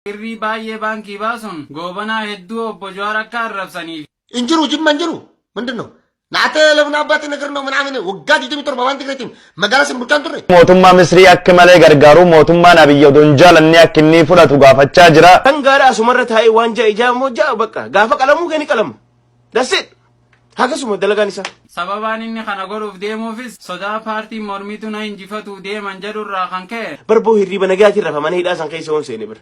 Birrii baay'ee baankii baasuun Goobanaa hedduu Obbo Jawaar akka arrabsaniif. Injiru jimma injiru ምንድን ነው ናተ ለምን አባት ነገር ነው ምናምን waggaa 27 waan Tigraatiin magaalaa sin bulchaan turre. Mootummaa Misrii akka malee gargaaruu mootummaan Abiyyi odoo hin jaalanne akka inni fudhatu gaafachaa jira. Sangaadha asumarra taa'ee waan ja'a ijaa immoo ja'a bakka gaafa qalamuu gani qalama. That's it. Akkasuma dalagaan isaa. Sababaan inni kana godhuuf deemuufis sodaa paartiin mormitu na injifatuu deeman jedhurraa kan ka'e. Barboo hirriiba nagaatiin rafa mana hidhaa san keessa hoon seene bira.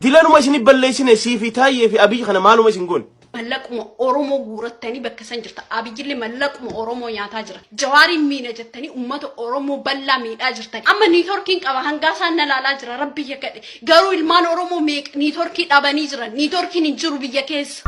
Dilanuma isin balleessine sii fi taayyee fi Abiyyi kana maaluma isin goone. Mallaquma Oromoo guurattanii bakka san jirta. Abiyyillee mallaquma Oromoo nyaataa jira. Jawaariin miina jettanii uummata Oromoo bal'aa miidhaa jirtan. Amma niitoorkiin qaba, hangaa isaan na laalaa jira, rabbi yakadhe. Garuu ilmaan Oromoo meeqa niitoorkii dhabanii jiran. Niitoorkiin hin jiru biyya keessa.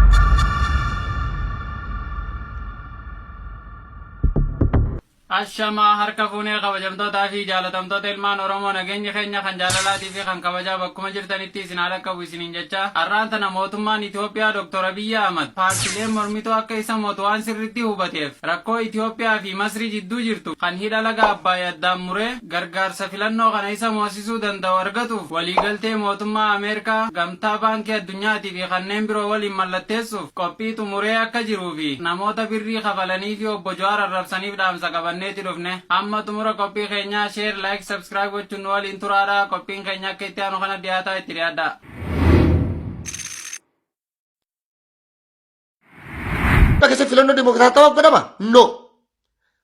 Ashamaa, harka fuunee, kabajamtootaa fi jaalatamtoota ilmaan Oromoo, nageenyi keenya kan jaalalaatii fi kan kabajaa bakkuma jirtanitti isin haala qabu isiniin jecha. Har'aan tana mootummaan Itoophiyaa Dr. Abiyyi Ahmad paartileen mormituu akka isa mootu waan sirritti hubateef, rakkoo Itoophiyaa fi Masrii jidduu jirtu kan hidha laga Abbaay addaan muree gargaarsa filannoo kana isa moosisuu danda'u argatuuf waliigaltee mootummaa Ameerikaa, Gamtaa Baankii Addunyaatii fi kanneen biroo waliin mallatteessuuf qophii xumuree akka jiruu fi namoota birrii kafalanii fi obbo Jawaar arrabsaniif dhaamsa qabanneeti dhufne. Hamma xumura qophii keenyaa share, like, subscribe gochuun nu waliin turaadha. Qophiin keenya akka itti aanu kana dhiyaataa, itti dhiyaadha. Keessa filannoo dimokiraatawaa godhama? No.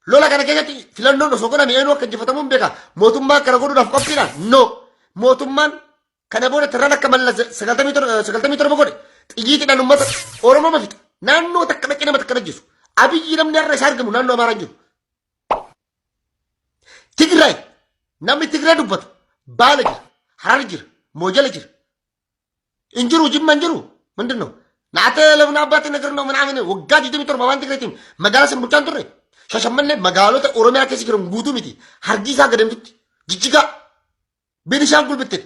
Lola kana keessatti filannoon osoo godhame eenyu akka injifatamu hin beeka. Mootummaa kana godhuudhaaf qophiidha? No. Mootummaan kana booda tirran akka malla 97 godhe xiyyiitiidhaan uummata Oromoo ma fixa. Naannoo takka dhaqee nama takka dhajjisu. Abiyyi namni har'a isaa argamu naannoo Amaaraa hin jiru. Tigraay namni Tigraay dubbatu Baala jira, Harar jira, Moojala jira. Injiru jimma hin jiru ምንድን ነው ናተ ለምን አባት ነገር ነው ምናምን waggaa 27 waan Tigraatiin magaalaa sin bulchaan turre. Shashamannee magaalota Oromiyaa keessa jiran guutuu miti. Hargiisaa gadamtutti, Jijjigaa, Beenishaangul bitte.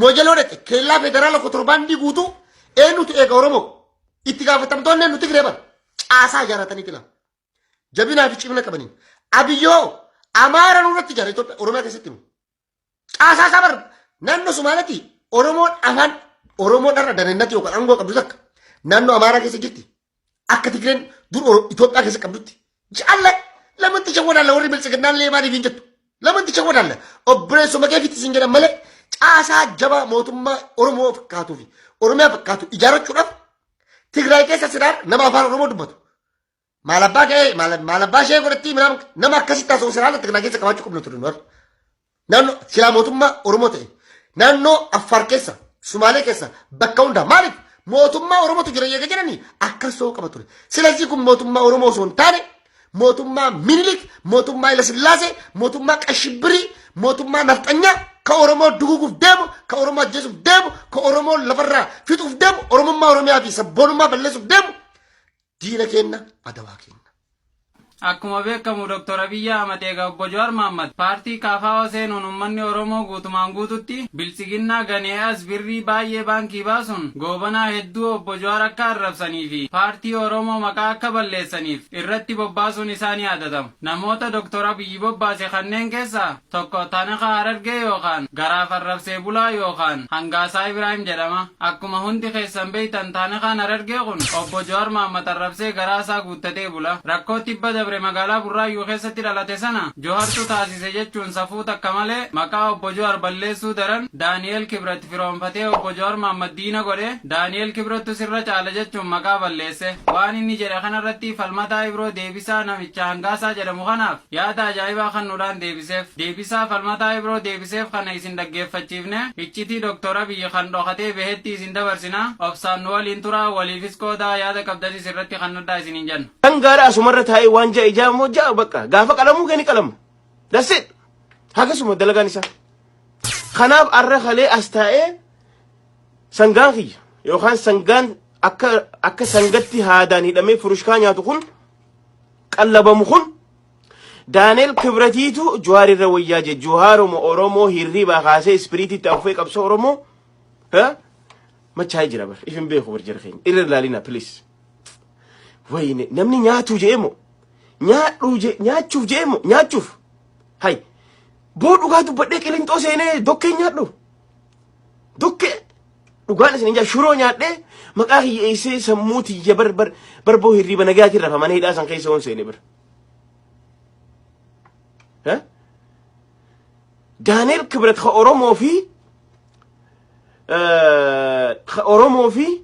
Moojaloo dhaqe keellaa federaala kotorbaandii guutuu eenyutu eega Oromoo? Itti gaafatamtoonni eenyu? Tigree bara. Caasaa ijaarratanii fila. Jabinaa fi cimina qabaniin. Abiyyoo Amaara nurratti ijaara Itoophiyaa Oromiyaa keessatti himu. Caasaa isaa bara naannoo Somaalitti Oromoon afaan Oromoon irra danannati yookaan aangoo qabdu takka naannoo Amaaraa keessa jirti. Akka Tigreen dur Itoophiyaa keessa qabdutti. Jaalla lamatti shawwadaalla warri biltsiginnaan illee maaliif hin jettu? Lamatti shawwadaalla obboleessuma kee fitti siin jedhan malee caasaa jabaa mootummaa Oromoo fakkaatuu fi Oromiyaa fakkaatu ijaarrachuudhaaf Tigraay keessa sidaan nama afaan Oromoo dubbatu. Maal abbaa kee maal abbaa ishee godhatti nama akkasitti haasa'u silaa Tigraay keessa qabaachuu qabnu ture nu. Naannoo silaa mootummaa Oromoo ta'e naannoo Affaar keessa, Sumaalee keessa, bakka hundaa maaliif mootummaa Oromootu jira eega jedhanii akkas ta'uu qaba ture. Silazii kun mootummaa Oromoo osoo hin taane mootummaa Minilik, mootummaa Haile Sillaasee, mootummaa Qashibbirii, mootummaa Nafxanyaa ka Oromoo duguguuf deemu, ka Oromoo ajjeesuuf deemu, ka Oromoo lafarraa fixuuf deemu, Oromummaa Oromiyaa fi sabboonummaa balleessuuf deemu, diina keenna, adawaa keenna. Akkuma beekamu Dr. Abiyyi Ahmad eega obbo Jawaar Mohammad paartii KFO seenuun uummanni Oromoo guutumaan guututti biltsiginnaa ganee as birrii baay'ee baankii baasuun Goobanaa hedduu obbo Jawaar akka arrabsanii fi paartii Oromoo maqaa akka balleessaniif irratti bobbaasuun isaa ni yaadatama. Namoota Dr. Abiyyi bobbaase kanneen keessaa tokko Tanaka Harargee yookaan Garaaf Arrabsee Bulaa yookaan Hangaasaa Ibraahim jedhama. Akkuma hundi keessan beektan Tanakaan Harargee kun obbo Jawaar Mohammad arrabsee garaa isaa guuttatee bula. Rakkoo tibba dabre magaalaa Burraayyuu keessatti dhalate sana Johartu taasise jechuun safuu takka malee maqaa obbo Johar balleessuu daran Daani'eel Kibrat firoonfatee obbo Jawar Mohammad diina godhe, Daani'eel Kibrattu sirra caala jechuun maqaa balleesse. Waan inni jedhe kanarratti Falmataa Ibroo deebisaa namicha Hangaasaa jedhamu kanaaf yaada ajaa'ibaa kennuudhaan deebiseef. Deebisaa Falmataa Ibroo deebiseef kana isin dhaggeeffachiifne iccitii Dr. Abiyyi kan dhokatee bahetti isin dabarsina. Obsaan nu waliin turaa, waliifis qoodaa, yaada qabdanis irratti kennadhaa isiniin jenna. Sangaadha asumarra taa'ee waan ja'a ijaa immoo ja'a bakka gaafa qalamuu gani qalama. That's it. Akkasuma dalagaan isaa. Kanaaf arra kalee as taa'ee sangaan kiyya yookaan sangaan akka sangatti haadaan hidhamee furushkaa nyaatu kun qallabamu kun Daaneel Kibratiitu Jawaar irra wayyaa je. Jawaaruma Oromoo hirribaa kaasee ispiriitiitti afuufee qabsoo Oromoo machaa'ee jira bar. Ifin beeku bar jara keenya. Irra ilaalina, please. Wayne, namni nyaatuu je'e moo nyaadhuu je nyaachuuf je'e moo nyaachuuf hay boo dhugaa dubbadhee qilinxoo seenee dokkee nyaadhu dokkee. Dhugaan isin jaa, shuroo nyaadhee maqaa kiyya eessee sammuu tiyya bar bar barboo hirriiba nagaatiin rafa mana hidhaa san keessa hoon seene bar. Daaneel Kibret ka Oromoo fi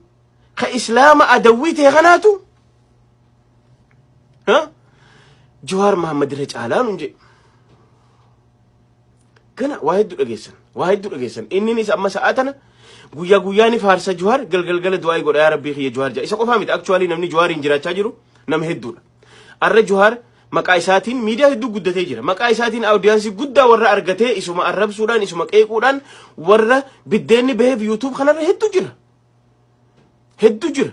ka Islaama adawwii ta'e kanaatu Jawaar Mahammad irra caalaa nun jedhe. Gana waa hedduu dhageessan, waa hedduu dhageessan. Inninis amma sa'a tana guyyaa guyyaa ni faarsa Jawaar, galgalgala du'aa godha, "Yaa Rabbii kiyya Jawaar" jedha. Isa qofaa miti, actually namni Jawaariin jiraachaa jiru nama hedduudha. Arra Jawaar maqaa isaatiin miidiyaa hedduu guddatee jira. Maqaa isaatiin audience guddaa warra argatee isuma arrabsuudhaan, isuma qeequudhaan warra biddeenni baheef YouTube kanarra hedduu jira. Hedduu jira.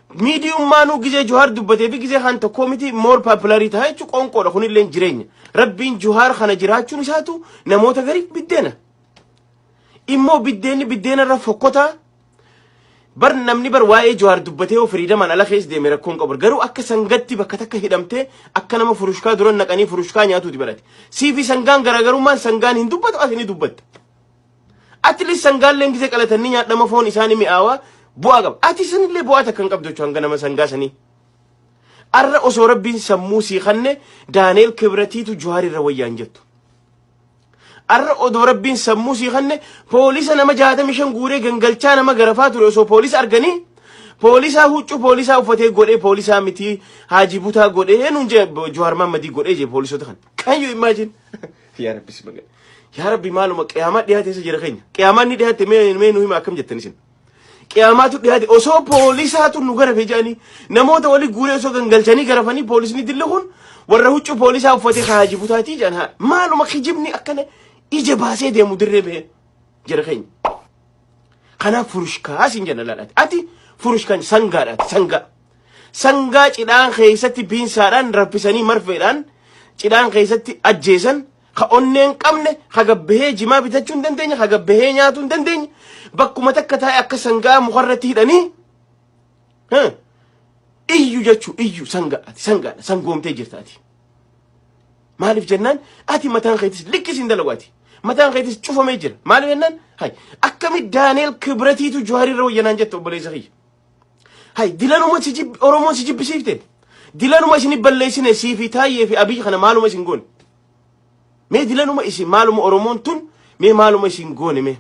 Miidiyummaanuu gizee Jawaar dubbatee fi gizee kan tokkoo miti, more popular ta'a jechuun qoonqoodha, kunillee jireenya. Rabbiin Jawaar kana jiraachuun isaatu namoota gariif biddeena. Immoo biddeenni biddeena irra fokkotaa. Bar namni bar waa'ee Jawaar dubbatee yoo freedomaan ala keessa deeme rakkoon qabu. Garuu akka sangatti bakka takka hidhamtee akka nama furushkaa dura naqanii furushkaa nyaatuuti barate. Siifi sangaan garaagarummaan sangaan hin dubbatu, ati ni dubbatta. Atleast sangaalleen gisee qalatanii nyaadhama, foon isaanii mi'aawaa, bu'aa qaba. Ati sanillee bu'aa takka hin qabdu jechuun hanga nama sangaa sanii. Arra osoo Rabbiin sammuu sii kanne Daaneel Kibratiitu Jawaar irra wayyaan jettu. Arra odoo Rabbiin sammuu sii kanne poolisa nama 65 guuree gangalchaa nama garafaa ture osoo poolisa arganii poolisaa huccuu poolisaa uffatee godhee poolisaa miti, Haajii Butaa godhee nuun jee, Jawaar Mahammadii godhee jee poolisoota kana. Can you imagine? Yaa Rabbi si magan. Yaa Rabbi, maaluma qiyaamaa dhiyaate isa jira keenya. Qiyaamaan ni dhiyaate, mee nu hima, akkam jettan isin? Qiyaamaatu dhiyaate, osoo poolisaatu nu garafe jedhanii namoota wali guuree osoo gangalchanii garafanii poolisni dilli kun warra huccuu poolisaa uffatee Haajii Butaatii jedhan. Haa, maaluma kijibni akkana ija baasee deemu dirree bahee jira keenya. Kanaaf furushkaa siin jenna laalaati. Ati furushkaan sangaadhaati, sangaa. Sangaa cidhaan keessatti biinsaadhaan raffisanii marfeedhaan cidhaan keessatti ajjeesan, ka onnee hin qabne, ka gabbahee jimaa bitachuu hin dandeenye, ka gabbahee nyaatuu hin dandeenye, bakkuma takka taa'e akka sangaa mukarratti hidhanii iyyu jechuu, iyyu sangaa. Ati sangaadha, sangoomtee jirta ati. Maaliif jennaan ati mataan keetis likkis hin dalagu, ati mataan keetis cufamee jira. Maaliif jennaan, hay, akkami Daaneel Kibratiitu Jawaarirra wayyanaan jette, obboleessa kiyya? Hay, dilanuma si jib Oromoon si jibbisiifte, dilanuma isin balleessine, sii fi Taayyee fi Abiy kana maaluma isin goone? Mee dilanuma isin maaluma Oromoon tun mee maaluma isin goone? Mee,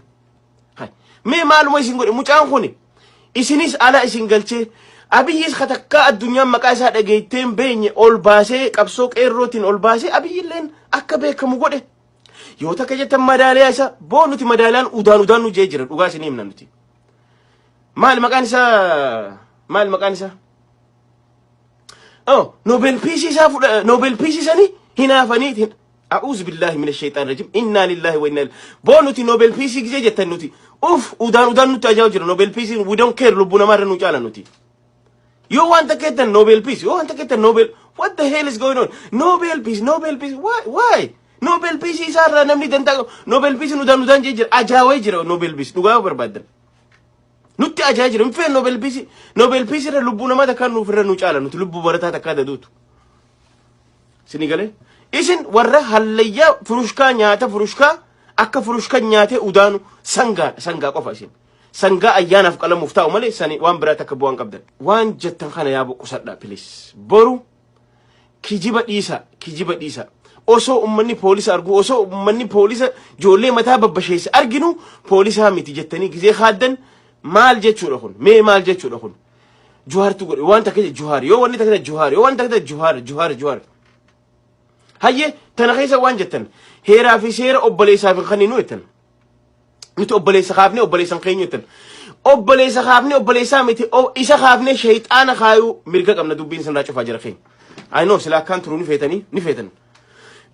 hay, mee maaluma isin godhe mucaan kuni? Isinis ala isin galchee, Abiyyis katakkaa addunyaan maqaa isaa dhageetteen beenye ol baasee, qabsoo qeerrootiin ol baasee Abiyyilleen akka beekamu godhe. Yoo takka jettan madaaliyaa isa boo nuti madaaliyaan udaan udaan nu jee jira, dhugaa isin himna nuti. Maal maqaan isaa? Maal maqaan isaa? Oh, Nobel Peace isaa fudha, Nobel Peace sanii hinaafanii. أعوذ بالله من الشيطان الرجيم، إنا لله وإنا إليه. Boo, nuti Nobel Peace gisee jettan nuti uf udaan udaan nutti ajaa'u jira. Nobel Peace, we don't care, lubbuu namaa irra nu caala nuti. Yoo waan takka jettan Nobel Peace, yoo waan takka jettan Nobel, what the hell is going on? Nobel Peace, Nobel Peace, why, why Nobel Peace isaarraa namni dantaa Nobel Peace udaan udaan jee jira, ajaa'ee jira Nobel Peace. Dhugaa barbaaddan nutti ajaa'ee jira, hin fe'en Nobel Peace. Nobel Peace irra lubbuu namaa takkaa nuuf irra nu caala nuti, lubbuu barataa takkaa daduutu. Sini galee? Isin warra hallayyaa furushkaa nyaata, furushkaa akka furushkaa nyaatee udaanu sangaadha, sangaa qofa isin. Sangaa ayyaanaaf qalamuuf taa'u malee sani waan biraa takka bu'aan qabdan. Waan jettan kana yaa qusadhaa, please. Boru kijiba dhiisa, kijiba dhiisa. Osoo ummanni poolisa argu, osoo ummanni poolisa ijoollee mataa babbasheessa arginu poolisaa miti jettanii gizee kaaddan maal jechuudha kun? Mee maal jechuudha kun? Juhaartu godhe, waan takka Juhaar, yoo wanni takka Juhaar, yoo waan takka Juhaar, Juhaar, Juhaar. Hayyee, tana keessa waan jettan heeraa fi seera obboleessaaf hin kenninu jettan. Nuti obboleessa kaafnee obboleessan keenya jettan. Obboleessa kaafnee obboleessaa miti, isa kaafnee shayxaana kaayuu mirga qabna, dubbiin sanirraa cufaa jira keenya. I know sila akkaan turuu ni feetanii, ni feetan.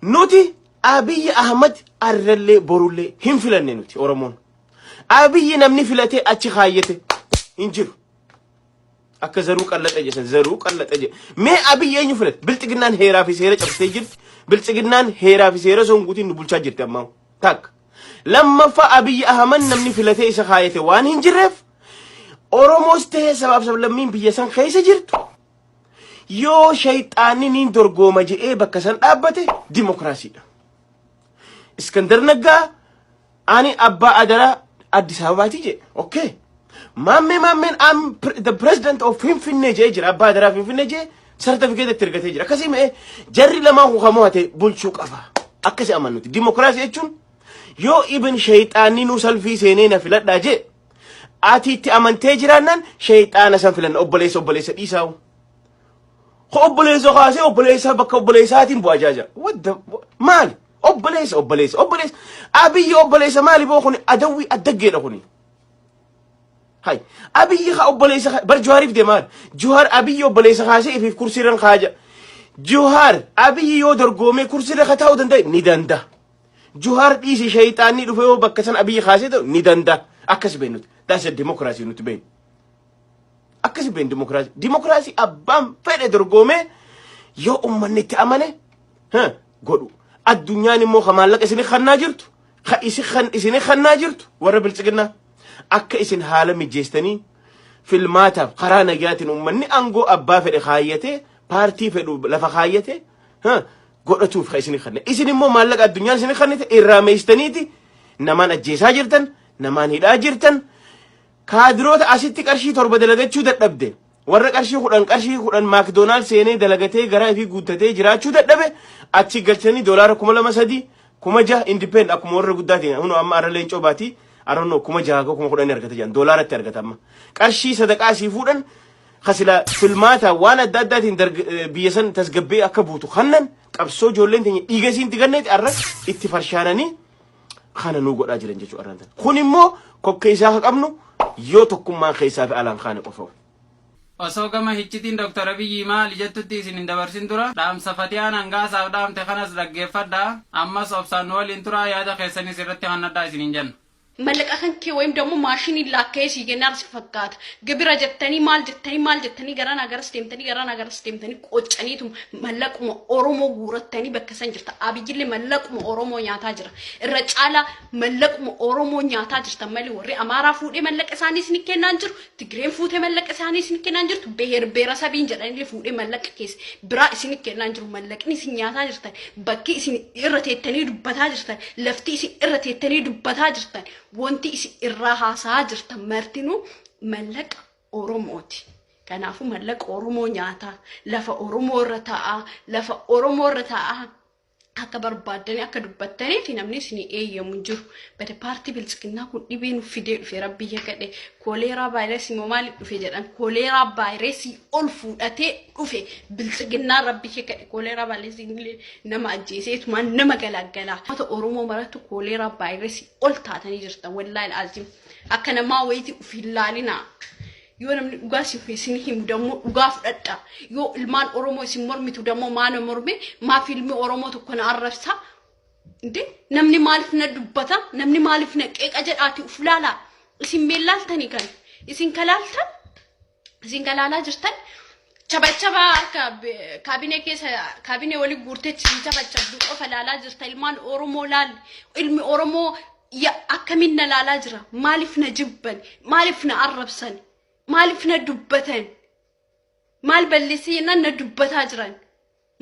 Nuti Abiyyi Ahmad arrallee borullee hin filanne nuti Oromoon. Abiyyi namni filatee achi kaayyate hin jiru. Akka zaruu qallaxa jedhan, zaruu qallaxa jedhe. Mee Abiyyi eenyu filate? Bilxiginnaan heeraa fi seera cabsitee jirti. Bilxiginnaan heeraa fi seera osoo hin guutiin nu bulchaa jirti ammaa. Takka. Lammaffaa, Abiyyi Ahmad namni filatee isa kaayate waan hin jirreef, Oromoos ta'ee sabaaf sablammiin biyya san keessa jirtu yoo shayxaanni niin dorgooma je'ee bakka san dhaabbate dimokiraasiidha. Iskandar Naggaa ani abbaa adaraa Addis Ababaati jedhe. Okay. Maammee maammeen "I'm the president of Finfinnee" jee jira. Abbaa daraa Finfinnee jee sartifikeeta itti argatee jira. Akkasii mi'ee jarri lamaan kun kamoo hate bulchuu qaba. Akkasi amannuti. Dimokiraasii jechuun yoo ibin sheeyxaanni nu salfii seenee na filadhaa jee, ati itti amantee jiraannaan sheeyxaana san filanna. Obboleessa obboleessa dhiisaa'u. Ko obboleessa kaasee obboleessa bakka obboleessaatiin bu'aa jaaja. What the maali? Obboleessa obboleessa obboleessa. Abiyyi obboleessa maali boo? Kuni adawwii addaggeedha kuni. Hay, Abiyyi ka obboleessa bar Jawaariif deemaa. Jawaar Abiyyi obboleessa kaasee ifiif kursiirran kaaja. Jawaar Abiyyi yoo dorgoomee kursiirra ka taa'uu danda'e ni danda'a. Jawaar dhiisi, shayxaanni dhufe yoo bakka san Abiyyi kaasee ta'u ni danda'a. Akkas beeknuti. That's a democracy nuti beeknu. Akkasi beeknu dimokiraasii. Dimokiraasii abbaan fedhe dorgoomee yoo uummanni itti amane godhu. Addunyaan immoo ka maallaqa isin kannaa jirtu, ka isin kannaa jirtu warra biltsiginnaa. Akka isin haala mijeessitanii filmaataaf karaa nagaatiin uummanni aangoo abbaa fedhe kaayyatee, paartii fedhu lafa kaayyatee godhatuuf ka isin kanne. Isin immoo maallaqa addunyaan isin kannite irraa meessitaniiti namaan ajjeesaa jirtan, namaan hidhaa jirtan. Kaadiroota asitti qarshii 7 dalagachuu dadhabde, warra qarshii 10, qarshii 10 McDonald seenee dalagatee garaa ifii guuttatee jiraachuu dadhabe achi galchanii doolaara 2000, 3000, 6000 independent akkuma warra guddaatiin. Hunu amma arra leencoo baatii aronnoo 6000 10,000 argata jedhan, doolaaratti argata. Amma qarshii sadaqaa asii fuudhan kasila filmaata waan adda addaatiin biyya san tasgabbee akka buutu kannan qabsoo ijoolleen teenya dhiiga isiin ganneeti arra itti farshaananii kana nuu godhaa jiran jechuudha arraan tana. Kun immoo kokkee isaa ka qabnu yoo tokkummaan keessaa fi alaan kaane qofa. Osoo gama hiccitiin Dr. Abiyyi maali jettutti isin hin dabarsin dura, dhaamsa Fatiyaan hangaasaaf dhaamte kanas dhaggeeffadha. Ammas obsaan nu waliin tura, yaada keessanis irratti hannadhaa isiniin jenna. Mallaqa kan kee ወይም ደግሞ maashiniin laakka'ee sii kennaa si fakkaata. Gibira jettanii, maal jettanii, maal jettanii, garanaa garas deemtanii, garanaa garas deemtanii qoccaniitu mallaquma Oromoo guurattanii bakka san jirta. Abiyyillee mallaquma Oromoo nyaataa jira. Irra caalaa mallaquma Oromoo nyaataa jirtan malee warri Amaaraa fuudhee mallaqa isaanii isin kennaa hin jiru. Tigreen fuutee mallaqa isaanii isin kennaa hin jirtu. Beher beerasabiin jedhanii fuudhee mallaqa keessa biraa isin kennaa hin jiru. Mallaqni isin nyaataa jirtan, bakki isin irra teettanii dubbataa jirtan, lafti isin irra teettanii dubbataa jirtan, wanti isin irraa haasa'aa jirtan martinuu mallaqa Oromooti. Kanaafuu mallaqa Oromoo nyaataa, lafa Oromoo irra taa'aa, lafa Oromoo irra taa'aa akka barbaaddanii akka dubbattaniif namni isin eeyyamu hin jiru. Bada paartii biltsiginnaa kun dhibee nuuf fidee dhufe, rabbi yakadhe. Kooleeraa vaayirasii moo maaliif dhufe jedhan, kooleeraa vaayirasii ol fuudhatee dhufe biltsiginnaa, rabbi yakadhe. Kooleeraa vaayirasii illee nama ajjeeseetumaan nama galaagalaa. Uummata Oromoo marattu kooleeraa vaayirasii ol taatanii jirtan, wallaahi azim. Akka namaa wayitii uf hin laalinaa. Yoo namni dhugaa isin himu dammoo dhugaa fudhadha. Yoo ilmaan Oromoo isin mormitu dammoo maana morme, maaf ilmi Oromoo tokko na arrabsa? Inde namni maaliif na dubbata? Namni maaliif na qeeqa jedhaati uf laalaa. Isin mee laaltanii kan isin kalaaltan, isin kalaalaa jirtan chabachaba akka kaabinee keessa kaabinee walii guurtee chabachabdu qofa laalaa jirta. Ilmaan Oromoo laal, ilmi Oromoo akkamiin na laalaa jira? Maaliif na jibban? Maaliif na arrabsan? Maaliif na dubbatan? Maal balleessee jennaan na dubbataa jiran?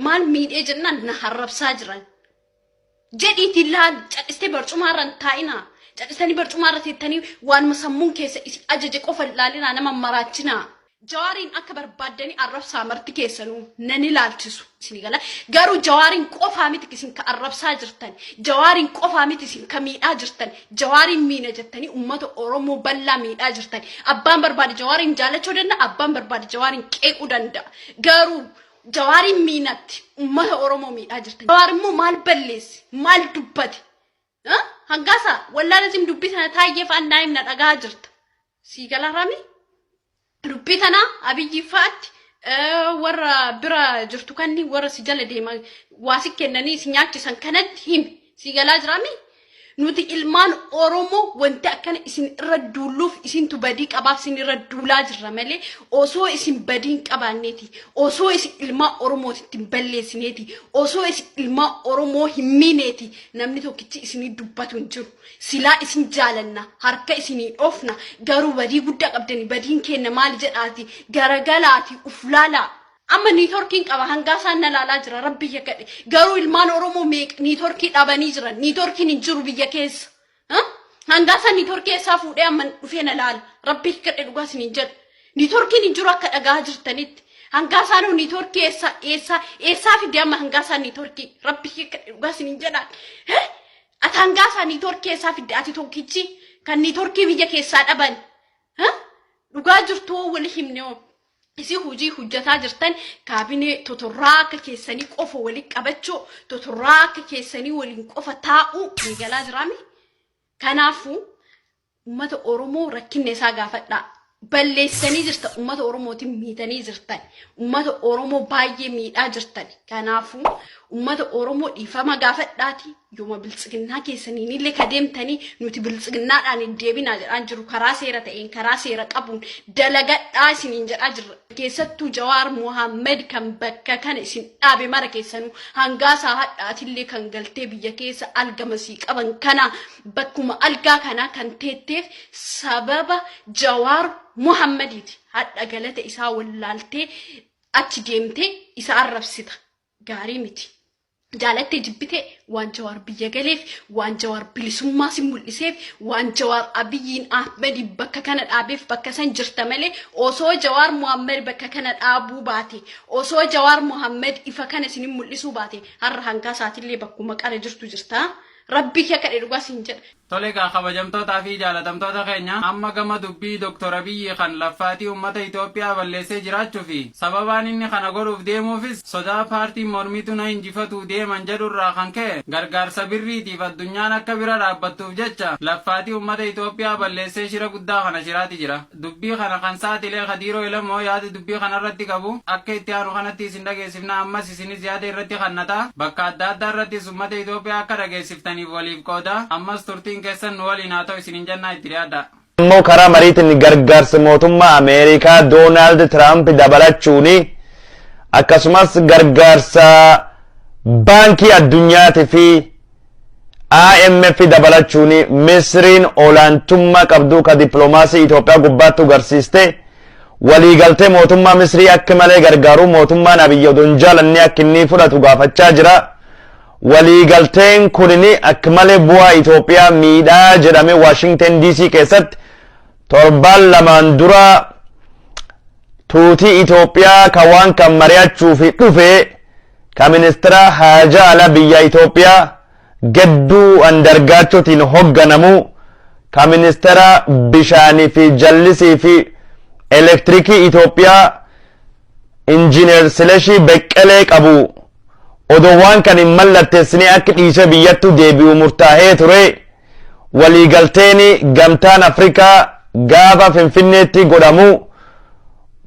Maal miidhee jennaan na arrabsaa jiran? Jedhiitiin laal, cadhistee barcumaarra hin taa'inaa. Cadhistanii barcumaarra teettanii waanuma sammuun keessa isin ajaje qofa hin laalinaa, nama maraachinaa. Jawaariin akka barbaaddanii arrabsaa, marti keessanuu nan ilaalchisu isin gala. Garuu jawaariin qofaa miti isin ka arrabsaa jirtan. Jawaariin qofaa miti isin ka miidhaa jirtan. Jawaariin miina jettanii uummata Oromoo bal'aa miidhaa jirtan. Abbaan barbaade jawaariin jaalachuu danda'a. Abbaan barbaade jawaariin qeequu danda'a. Garuu jawaariin miinatti uummata Oromoo miidhaa jirtan. Jawaar immoo maal balleesse? Maal dubbate? Hangaasa wallaalazim dubbii sana taayyee fa'aan naa'im na dhagaa jirta. Sii galarami? Dubbii tana Abiyyi fa'aatti, warra bira jirtu kanni, warra si jala deeman waa si kennanii si nyaachisan kanatti himi. Si galaa jiraami? Nuti ilmaan Oromoo wanti akkana isin irra duulluuf isintu badii qabaaf isin irra duulaa jirra malee osoo isin badii hin qabaanneeti, osoo isin ilmaan Oromootitti hin balleessineeti, osoo isin ilmaan Oromoo hin miineeti namni tokkichi isinii dubbatu hin jiru. Silaa isin jaalanna, harka isinii dhoofna, garuu badii guddaa qabdani. Badiin keenya maali jedhaati garagalaati uf laalaa. Amma niitorkiin qaba, hangaa isaan na laalaa jira, rabbi yakadhe. Garuu ilmaan Oromoo meeqa niitorkii dhabanii jiran? Niitorkiin hin jiru biyya keessa. Hangaa networkii eessaa fuudhee amma dhufee na laala? Rabbii kadhe, dhugaa isiniin jedha. Networkiin hin jiru akka dhagaa jirtanitti. Hangaa isaanuu networkii eessaa eessaa eessaa fidee amma hangaa isaan networkii? Rabbii kadhe, dhugaa isiniin jedha. Ati hangaa isaa networkii eessaa fidde, ati tokkichi kan networkii biyya keessaa dhaban? Dhugaa jirtu wali himne hoo. Isii hojii hojjetaa jirtan kaabinee totorraa akka keessanii qofa waliin qabachuu, totorraa akka keessanii waliin qofa taa'uu eegalaa jiraami. Kanaafuu uummata Oromoo rakkinna isaa gaafadhaa. Balleessanii jirtan, uummata Oromootiin miitanii jirtan. Uummata Oromoo baay'ee miidhaa jirtan. Kanaafuu uummata Oromoo dhiifama gaafadhaati. Yooma biltsiginnaa keessaniin illee ka deemtanii, nuti biltsiginnaadhaan hin deebinaa jedhaan jiru, karaa seera ta'een, karaa seera qabuun dalagadhaa isiniin jedhaa jirra. Keessattuu Jawaar Mohaammed kan bakka kana isin dhaabe mara keessanuu, hangaasaa hadhaatillee kan galtee biyya keessa algamasii qaban kana, bakkuma algaa kanaa kan teetteef sababa Jawaar Mohammediiti. Hadha galata isaa wallaaltee achi deemtee isa arrabsita. Gaarii miti. Jaalattee jibbitee, waan Jawaar biyya galeef, waan Jawaar bilisummaa si mul'iseef, waan Jawaar Abiyyiin Ahmedi bakka kana dhaabeef bakka san jirta malee, osoo Jawaar Muhammad bakka kana dhaabuu baate, osoo Jawaar Muhammad ifa kana isin mul'isuu baate, har'a hangaa isaatillee bakkuma qara jirtu jirta. Rabbii kee kadhe, dhugaa siin jedha. Tole egaa, kabajamtootaa fi jaalatamtoota keenya, amma gama dubbii Dr. Abiyyi kan laffaatii uummata Itoophiyaa balleessee jiraachuu fi sababaan inni kana godhuuf deemuufis sodaa paartiin mormitu na injifatuu deeman jedhurraa kan ka'e gargaarsa birriitiif addunyaan akka bira dhaabbattuuf jecha laffaatii uummata Itoophiyaa balleessee shira guddaa kana shiraati jira. Dubbii kana kan saaxilee Kadiiroo Ilamoo yaada dubbii kanarratti qabu akka itti aanu kanatti isin dhageessifna. Ammas isinis yaada irratti kannata bakka adda addaa irrattis uummata Itoophiyaa akka dhageessiftaniif waliif qooda. Ammas turtiin keessan nu waliin haa ta'u isinin jennaa, itti dhiyaadha. Immoo karaa mariitiin gargaarsa mootummaa Ameerikaa Doonaald Tiraamp dabalachuuni, akkasumas gargaarsa baankii addunyaatii fi IMF dabalachuun, Misriin olaantummaa qabduu ka dippiloomaasii Itoophiyaa gubbaatti agarsiiste, waliigaltee mootummaa Misrii akka malee gargaaruu mootummaan Abiyyi odoo hin jaalanne akka inni fudhatu gaafachaa jira. Waliigalteen kunini akka malee bu'aa Itoophiyaa miidhaa jedhame. Waashingten DC keessatti torbaan 2n dura tuutii Itoophiyaa ka waan kan mari'achuuf dhufe, ka ministeera haajaa alaa biyya Itoophiyaa Gadduu Andargaachotiin hogganamu, ka ministeera bishaanii fi jallisii fi elektirikii Itoophiyaa Injiiner Sileshii Beqqelee qabu, odoo waan kan hin mallatteessine akka dhiisee biyyattu deebi'u murtaa'ee ture. Waliigalteen gamtaan Afrikaa gaafa Finfinneetti godhamu,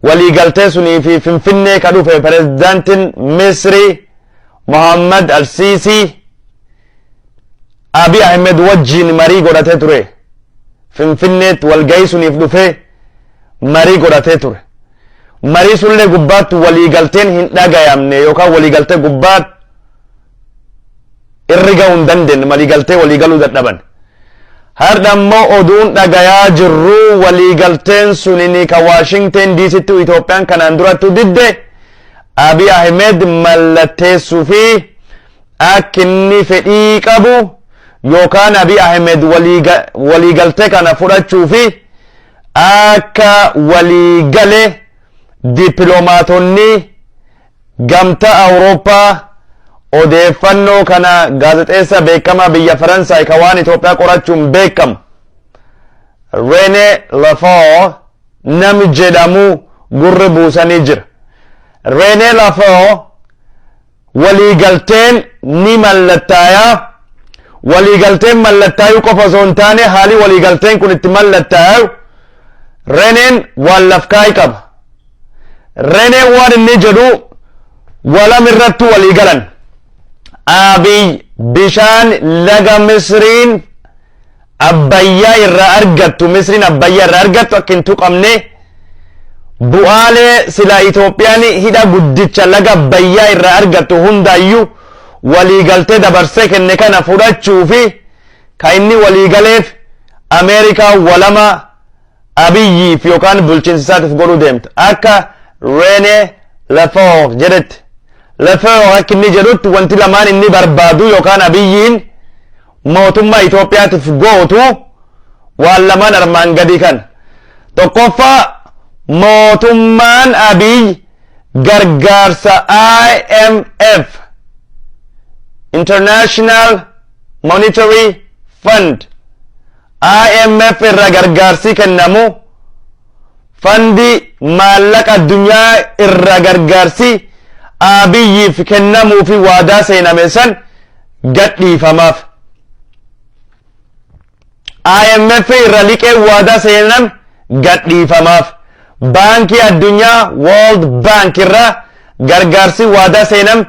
waliigaltee sunii fi Finfinnee ka dhufe pirezidaantiin Misri Mohammad Al-Sisi Abiy Ahmed wajjiin marii godhatee ture. Finfinneetti walgahii suniif dhufe marii godhatee ture. Marii sunillee gubbaatti waliigalteen hin dhagayamne yookaan waliigaltee gubbaatti irri gahuu hin dandeenye, waliigaltee waliigaluu dadhaban. Har'a immoo oduun dhagayaa jirru, waliigalteen sunini ka Waashingten DCtti Itoophiyaan kanaan durattu didde, Abiy Ahmed mallatteessuu fi akka inni fedhii qabu yookaan Abiy Ahmed waliigaltee kana fudhachuu fi akka waliigale dippiloomaatonni gamtaa Awurooppaa odeeffannoo kana gaazexeessa beekamaa biyya Faransaay ka waan Itoophiyaa qorachuun beekamu Rene Lafort nami jedhamu gurri buusanii jira. Rene Lafort waliigalteen ni mallattaayaa, waliigalteen mallattaayuu qofa osoo hin taane, haali waliigalteen kun itti mallattaayu Reneen waan lafkaa'ii qaba. Reneen waan inni jedhu, walam irratti waliigalan. Abiy bishaan laga Misriin Abbayyaa irraa argattu, Misriin Abbayyaa irraa argattu akka hin tuqamne, bu'aalee sila Itoophiyaan hidha guddicha laga Abbayyaa irraa argattu hundaayyuu waliigaltee dabarsee kenne kana fudhachuu fi kan inni waliigaleef Ameerikaa walama Abiyyiif yookaan bulchiinsa isaatiif godhuu deemta. Akka Rene Lafort jedhetti. Lafort akka inni jedhutti, wanti lamaan inni barbaadu yookaan Abiyyiin mootummaa Itoophiyaatiif gootu Waan lamaan armaan gadii kana. Tokkoffaa, mootummaan Abiy gargaarsa IMF, International Monetary Fund, IMF irra gargaarsi kennamu, fandi maallaqa addunyaa irra gargaarsi Abiyyiif kennamuu fi waadaa seename san gadhiifamaaf. IMF irra liqee waadaa seenam gadhiifamaaf. Baankii addunyaa, World Bank irra gargaarsi waadaa seenam,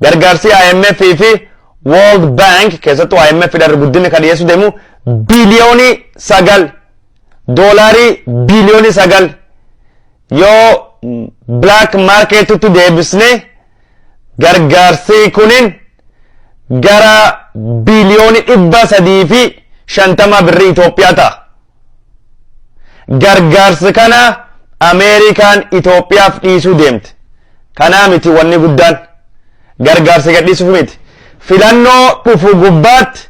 gargaarsi IMF fi World Bank, keessattuu IMF irra guddinni kan dhiyeessuu deemu 9 biliyoonii, doolaarii 9 biliyoonii yoo black marketitti deebisne, gargaarsi kunin gara 350 biliyoonii birrii Itoophiyaa ta'a. Gargaarsi kana Ameerikaan Itoophiyaaf dhiisuu deemte. Kanaa miti wanni guddaan. Gargaarsi gadhiisuuf miti. Filannoo dhufu gubbaatti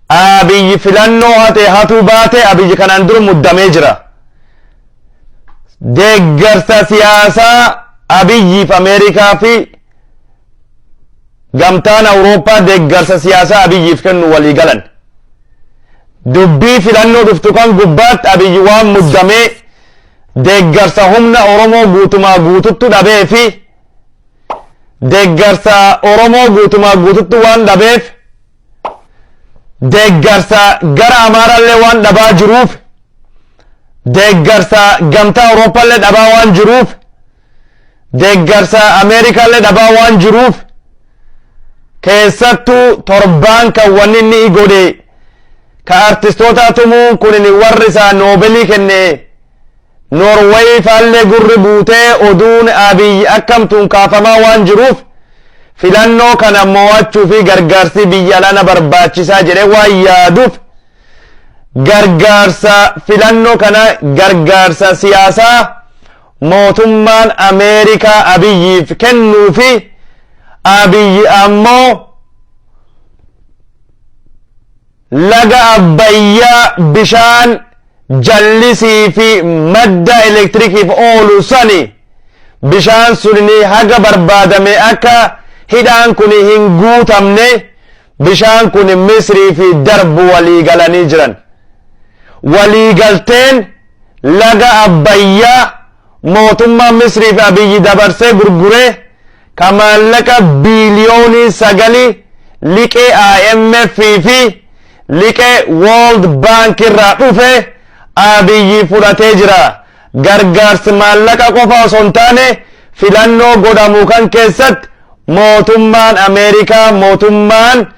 Abiyyi filannoo hate hatuu baate, Abiyyi kanaan dura muddamee jira. Deeggarsa siyaasaa Abiyyiif Ameerikaa fi gamtaan Awurooppaa deeggarsa siyaasaa Abiyyiif kennu walii galan. Dubbii filannoo dhuftu kan gubbaatti Abiyyi waan muddamee deeggarsa humna Oromoo guutumaa guututtu dhabee fi deeggarsa Oromoo guutumaa guututtu waan dhabeef, deeggarsa gara Amaaraallee waan dhabaa jiruuf, deeggarsa gamtaa Awurooppaallee dhabaa waan jiruuf, deeggarsa Ameerikaallee dhabaa waan jiruuf, keessattuu torbaan kan wanni inni godhe ka artistoota tumuun kunin warri isaa Noobelii kenne Noorweey faallee gurri buutee oduun Abiyyi akkamtuun kaafamaa waan jiruuf, filannoo kana mo'achuu fi gargaarsi biyya alaa na barbaachisaa jedhee waan yaaduuf, gargaarsa filannoo kana, gargaarsa siyaasaa mootummaan Ameerikaa Abiyyiif kennuu fi Abiyyi ammoo laga Abbayyaa bishaan jallisii fi madda elektirikiif oolu sani, bishaan sunni haga barbaadame akka hidhaan kun hin guutamne, bishaan kun Misrii fi darbu walii galanii jiran. Waliigalteen laga Abbayyaa mootummaa Misrii fi Abiyyi dabarsee gurguree ka maallaqa 9 biliyoonii liqee IMF fi liqee World Bank irraa dhufe Abiyyi fudhatee jira. Gargaarsi maallaqa qofa osoo hin taane, filannoo godhamu kan keessatti mootummaan Ameerikaa, mootummaan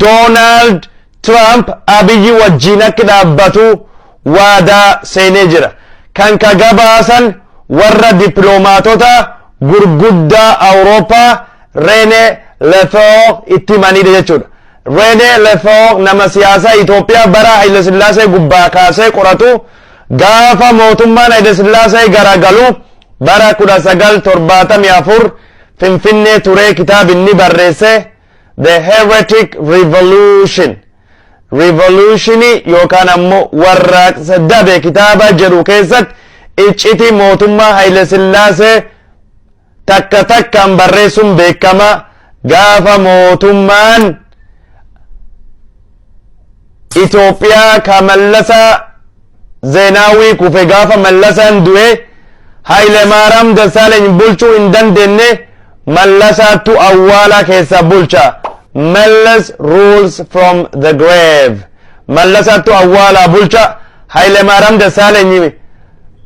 Doonaald Trump Abiyyi wajjiin akka dhaabbatu waadaa seenee jira. Kan ka gabaasan warra dippiloomaatota gurguddaa Awurooppaa Rene Lefort itti himanidha jechuudha. Rene Lefort nama siyaasaa Itoophiyaa bara Haile Sillaasee gubbaa kaasee qoratu, gaafa mootummaan Haile Sillaasee garagalu bara 1974 Finfinnee turee kitaaba inni barreesse The Heretic Revolution, Revolutionii yookaan ammoo warraaqsa dabe kitaaba jedhu keessatti iccitii mootummaa Haile Sillaasee takka takkaan barreessuun beekama. Gaafa mootummaan Itoophiyaa ka Mallasa Zeenaawii kufe, gaafa Mallasaan du'e, Haile Maaraam Dasaaleny bulchuu hin dandeenye, Mallasaattu awwaala keessa bulcha. Mallas rules from the grave. Mallasaattu awwaalaa bulcha. Haile Maaraam Dasaaleny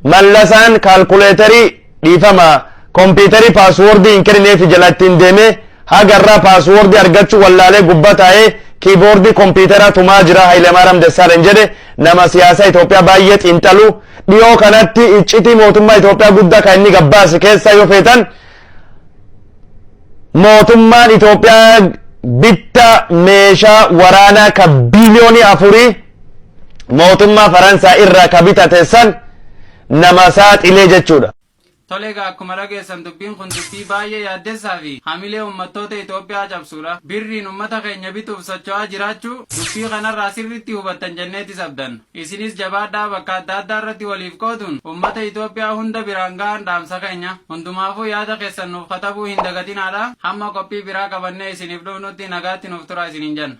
Mallasaan kaalkuleetarii, dhiifama, kompiitarii paaswoordii hin kennineef jala ittiin deemee hagarraa paaswoordii argachuu wallaalee gubbaa taa'ee kiiboordii kompiitaraa tumaa jira Hayilemaariyaam Dassaaleny jedhe. Nama siyaasaa Itoophiyaa baay'ee xiinxalu, dhiyoo kanatti iccitii mootummaa Itoophiyaa guddaa kan inni gabbaase keessa yoo feetan, mootummaan Itoophiyaa bitta meeshaa waraanaa ka 4 biliyoonii mootummaa Faransaa irraa ka bitate san nama saaxilee jechuudha. Tole egaa, akkuma dhageessan dubbiin kun dubbii baay'ee yaaddessaa fi hamilee uummattoota Itoophiyaa cabsuudha. Birriin uummata keenya bituuf socho'aa jiraachuu dubbii kanarraa sirriitti hubattan jenneetis abdan. Isinis jabaadhaa, bakka adda addaa irratti waliif qooduun uummata Itoophiyaa hunda biraan gahan dhaamsa keenya. Hundumaafuu yaada keessan nuuf katabuu hin dagatinaadha. Hamma qophii biraa qabannee isiniif dhufnutti nagaatti nuuf tura isiniin jenna.